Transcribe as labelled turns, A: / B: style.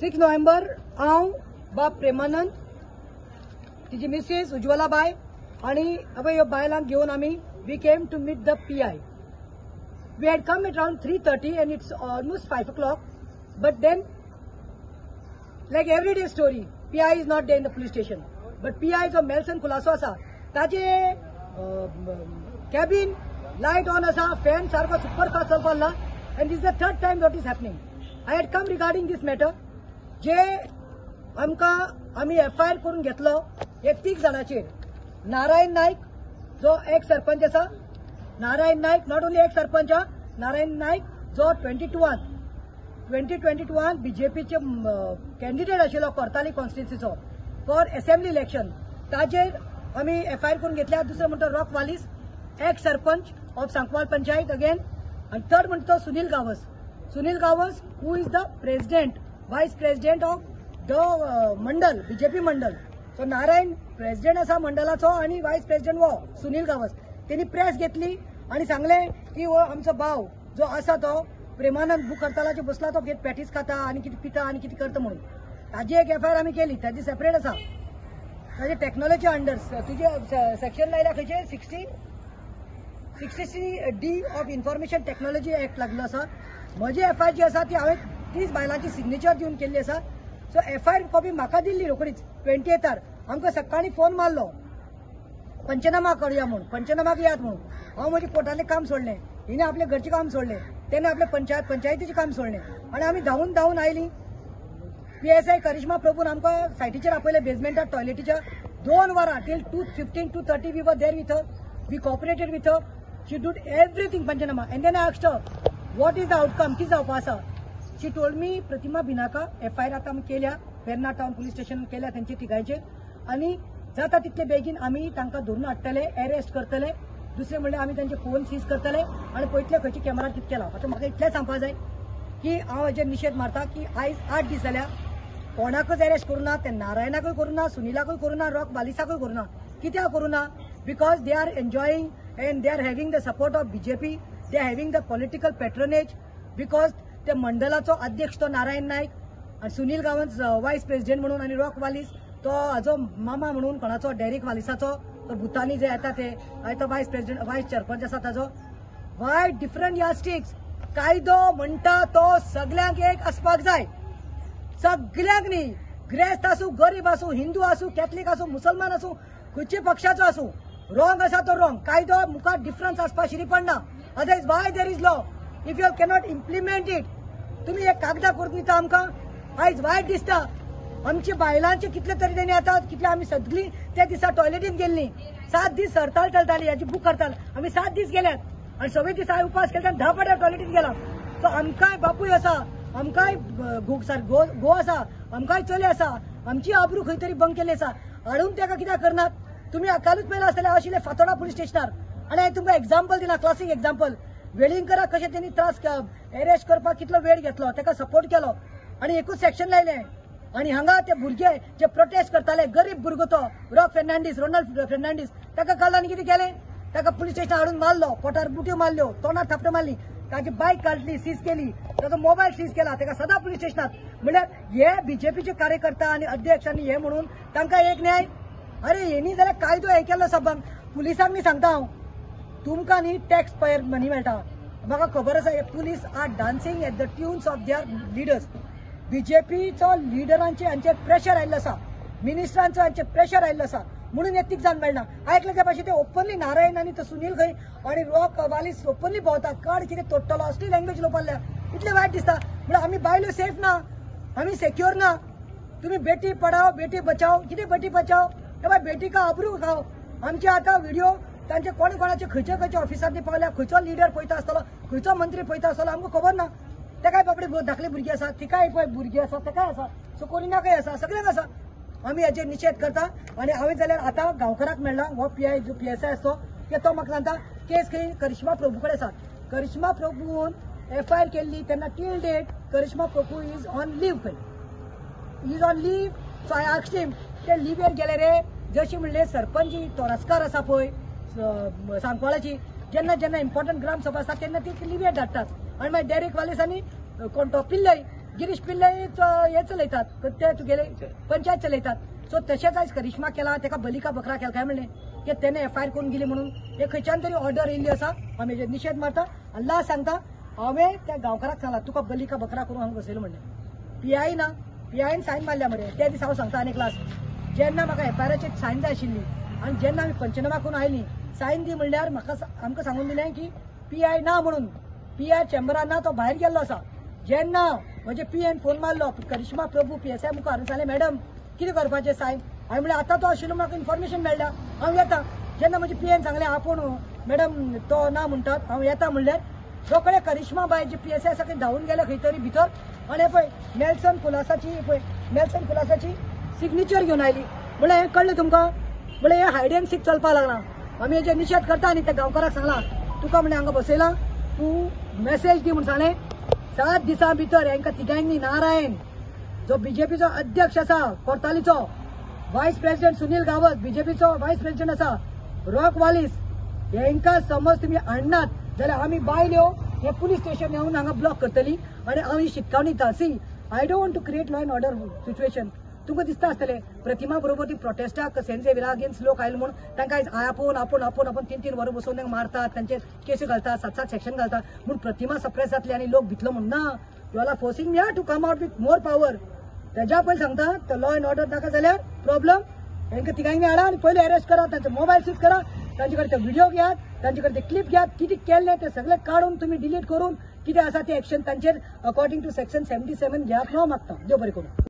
A: 6 नोव्हेंबर हांव बाब प्रेमानंद, तिची मिसेस उज्वलाबाय आणि अभय ह्यो बायलांक घेवन आमी we came to meet the PI. We had come at around 3:30 and it's almost 5 o'clock, but then like everyday story, PI is not there in the police station. But PI जो मेल्सन कुलासो आसा ताजे cabin light on आसा, fan सारको super fast चलपाक लागला and this the third time what is happening. I had come regarding this matter जे आमकां आमी FIR करून घेतलो एक तीग जाणाचेर. नारायण नायक जो एक्स सरपंच आसा, Narayan Naik not only ex sarpanch, Narayan Naik जो 2022 बीजेपीचे कॅन्डिडेट आशिल्लो कोर्ताली कॉन्स्टिट्युन्सीचो फॉर असेंब्ली इलेक्शन, ताजेर आमी एफआयआर करून घेतल्या. दुसरो म्हणटा Rock Walis, ex sarpanch of Sancoale panchayat again, आनी थर्ड म्हणटा तो Sunil Gawas. Sunil Gawas who is the president, vice president of the mandal, BJP mandal. So Narayan president आसा मंडलाचो आनी वायस प्रेसिडेंट हो सुनील गावस. तेणी प्रेस घेतली आनी सांगलें की हो आमचो भाव जो आसा तो प्रेमानंद बूक हडतालाचेर बसला, तो कितें पॅटीस खाता आनी कितें पिता आनी कितें करता म्हणून. ताजी एक एफआयआर आमी केली, ताजी सेपरेट आसा. ताजे टॅक्नॉलॉजी अंडर तुजे सेक्शन लायल्या खंयचे 63D of information technology act लागलो आसा. म्हजी एफआयआर जी आसा ती हांवें 30 बायलांची सिग्नेचर दिवन केल्ली आसा. सो एफआयआर कॉपी म्हाका दिल्ली रोखडीच 28 आमकां सकाळीं फोन मारलो पंचनामा करूया म्हूण, पंचनामाक यात म्हणून. हांव म्हजें कोर्टांतलें काम सोडलें, हिणें आपलें घरचें काम सोडलें, तेणें आपलें पंचायतीचें काम सोडलें आनी आमी धांवून धांवून आयलीं. PSI करिश्मा प्रभून आमकां सायटीचेर आपयलें, बेजमेंटार टॉयलेटीच्या. 2 वरां till 2:15 2:30 we were there with her, we cooperated with her, she did everything panchnama. And then I asked her what is the outcome, कितें जावपा आसा. She told me प्रतिमा बिनाका एफआयआर आतां आमी केल्या, वेर्ना टावन पुलीस स्टेशन केल्या तेंचे तिगांयचेर आनी जाता तितले बेगीन आमी तांकां धरून हाडटले, एरेस्ट करतले. दुसरें म्हणल्यार आमी तांचे फोन सीज करतले आनी पळयतले खंयच्या कॅमेरार कितें केलां. आतां म्हाका इतलें सांगपाक जाय की हांव हेजेर निशेध मारता की आयज 8 दीस जाल्या कोणाकच एरेस्ट करूं ना, ते नारायणाकूय करूं ना, सुनीलाकूय करूं ना, रॉक बालिसाकूय करूं ना. कित्याक करूं ना? Because they are enjoying and they are having the support of BJP, they are having the political patronage. Because ते मंडलाचो अध्यक्ष तो नारायण नायक आनी सुनील गांवस वायस प्रेसिडेंट म्हणून आनी रॉक वालीस तो हाजो मामा म्हणून कोणाचो डेरिक वालिसाचो तो भुतानी जे येता ते तो वायस प्रेसिडेंट वायस सरपंच आसा ताजो. Why different yardsticks? कायदो म्हणटा तो सगल्यांक एक आसपाक जाय, सगल्यांक न्ही, ग्रेस्त आसूं, गरीब आसूं, हिंदू आसूं, कॅथलीक आसूं, मुसलमान आसूं, खंयच्या पक्षाचो आसूं, रॉंग आसा तो रॉंग. कायदो मुखार डिफरन्स आसपाक शिरी पडना. Otherwise why there is law if you cannot implement it? तुमी एक कागदां करून दिता आमकां, आयज वायट दिसता. आमच्या बायलांचे कितले तरी तेणी आतां कितले आमी सगळीं त्या दिसा टॉयलेटीन गेल्लीं. 7 दीस हडताल चलताली, हाजी बूक हडताल. आमी 7 दीस गेल्यात आनी 26 दीस हांवें उपास केले आनी 10 फावटी टॉयलेटीन गेला. सो आमकांय बापूय आसा, आमकांय घोव आसा, आमकांय चले आसा, आमची आबरू खंय तरी बंद केल्ली आसा. हाडून ताका कित्याक करनात? तुमी कालूच पळयलां आसतलें हांव आशिल्लें फातोडा पुलीस स्टेशनार आनी हांवें तुमकां एग्जाम्पल दिला, क्लासीक एग्जाम्पल. वेलिंगकराक कशें तेणी त्रास एरेस्ट करपाक कितलो वेळ घेतलो, ताका सपोर्ट केलो आनी एकूच सेक्शन लायलें. आनी हांगा ते भुरगे जे प्रोटेस्ट करताले, गरीब भुरगो तो रॉक फेर्नांडीस, रोनाल्ड फेर्नांडीस, ताका काल आनी कितें केलें? ताका पुलीस स्टेशनार हाडून मारलो, पोटार बुट्यो मारल्यो, तोंडार थापट्यो मारली, ताची बायक काडली, सीज केली, ताचो मोबायल सीज केला, ताका सदां पुलीस स्टेशनार. म्हणल्यार हे बीजेपीचे कार्यकर्ता आनी अध्यक्ष आनी हे म्हणून तांकां एक न्याय? अरे हेणी जाल्यार कायदो हे केल्लो सबंद. पुलिसांक न्ही सांगता हांव, तुमकां न्ही टॅक्स पेयर मनी मेळटा. म्हाका खबर आसा हे police are dancing at the tunes of their leaders. बीजेपीचो लिडरांचे हांचेर प्रेशर आयिल्लो आसा, मिनिस्टरांचो हांचेर प्रेशर आयिल्लो आसा, म्हणून हे तीग जाण मेळना. आयकले त्या भाशेन ते ओपनली नारायण आनी तो सुनील खंय आनी रॉक वालीस ओपनली भोंवता, काड कितें तोडटलो असली लँग्वेज उलोवपाक लागल्या. इतलें वायट दिसता. म्हणल्यार आमी बायलो सेफ ना, आमी सेक्योर ना. तुमी बेटी पढाओ बेटी बचाओ, कितें बेटी बचाओ? हे बाय बेटी का आबरू खाओ. आमचे आतां व्हिडिओ तांचे कोण कोणाचे खंयच्या खंयच्या ऑफिसांनी पावल्या, खंयचो लिडर पळयता आसतलो, खंयचो मंत्री पळयता आसतलो आमकां खबर ना. तेकाय बाबडी धाकली भुरगीं आसा, तिकाय पळय भुरगीं आसा, तेकाय आसा, सो कोरिनाकय आसा, सगळ्यांक आसा. आमी हेजेर निशेध करता आनी हांवें जाल्यार आतां गांवकाराक मेळ्ळा, हो पीआय जो पीएसआय आसा तो म्हाका सांगता केस खंय करिश्मा प्रभू कडेन आसा. करिश्मा प्रभून एफआयआर केल्ली तेन्ना till date Karishma Prabhu is on leave, खंय is on leave. So I asked him ते लिव्हेर गेले रे, जशी म्हणलें सरपंच जी तोरस्कार आसा पळय सांकवाळाची, जेन्ना जेन्ना इम्पॉर्टंट ग्रामसभा आसा तेन्ना ती लिव्हेर धाडटात. आनी मागीर डेरिक वालीस आनी कोण तो पिल्लय गिरीश पिल्ले हे चलयतात, ते तुगेले पंचायत चलयतात. सो तशेंच आयज करिश्मा केला, ताका बलिका बकरा केला. काय म्हणलें की तेणे एफआयआर करून गेली म्हणून हे खंयच्यान तरी ऑर्डर येयल्ली आसा. आमी हेजेर निशेध मारता आनी लास्ट सांगता, हांवें त्या गांवकाराक सांगला तुका बलिका बकरा करून हांगा बसयलो म्हणलें. पीआय ना, पीआयन सायन मारल्या मरे. त्या दिसा हांव सांगता आनी क्लास, जेन्ना म्हाका एफआयआराचेर सायन जाय आशिल्ली आनी जेन्ना आमी पंचनामा करून आयली सायन दी म्हणल्यार म्हाका आमकां सांगून दिलें की पीआय ना म्हणून, पीआय चेंबरान ना, तो भायर गेल्लो आसा. जेन्ना म्हजे पीएन फोन मारलो करिश्मा प्रभू पीएसआय मुखार आनी सांगलें मॅडम कितें करपाचें सायन, हांवें म्हणलें आतां तो आशिल्लो म्हाका इन्फॉर्मेशन मेळ्ळ्या हांव येता. जेन्ना म्हजे पीएन सांगलें आपूण मॅडम तो ना म्हणटात हांव येता म्हणल्यार रोखडे करिश्मा बाय जी पीएसआय आसा थंय धांवून गेले खंय तरी भितर आनी पळय नेल्सन कुलासाची, पळय नेल्सन कुलासाची सिग्नेचर घेवन आयली. म्हणल्यार हें कळ्ळें तुमकां, म्हणल्यार हें हायड एंड सीक चलपाक लागला. आमी हेजेर निशेध करता आनी त्या गांवकाराक सांगलां तुका म्हणलें हांगा बसयलां, तूं मेसेज दी म्हूण सांगलें. 7 दिसां भितर हांकां तिगांनी नारायण जो बीजेपीचो अध्यक्ष आसा कोर्तालीचो, व्हायस प्रेसिडेंट सुनील गावस बीजेपीचो व्हायस प्रेसिडेंट आसा, रॉक वालीस, हांकां समज तुमी हाडनात जाल्यार आमी बायल्यो हे पुलीस स्टेशन येवन हांगा ब्लॉक करतली आनी हांव ही शिटकावणी दिता. See, I don't want to create law and order situation. तुमकां दिसता आसतलें प्रतिमा बरोबर ती प्रोटेस्टाक सेंट झेवियरा अगेन्स्ट लोक आयले म्हणून तांकां आयज आपोवन आपोवन आपोवन आपोवन 3-3 वरां बसोवन तांकां मारतात, तांचेर केसी घालतात, 7-7 सेक्शन घालतात म्हूण प्रतिमा सप्रेस जातली आनी लोक भितलो म्हूण ना. You all are forcing me to come out with more power. तेज्या पयलीं सांगता तो लॉ एंड ऑर्डर नाका जाल्यार प्रॉब्लम. हांकां तिगांनी हाडा आनी पयलीं अरेस्ट करा, तांचो मोबायल सीज करा, तांचे कडेन ते व्हिडिओ घेयात, तांचे कडेन ते क्लिप घेयात, कितें केल्लें तें सगळें काडून तुमी डिलीट करून कितें आसा तें एक्शन तांचेर अकॉर्डिंग टू सेक्शन 77 घेयात म्हणून हांव मागता. देव बरें करूं.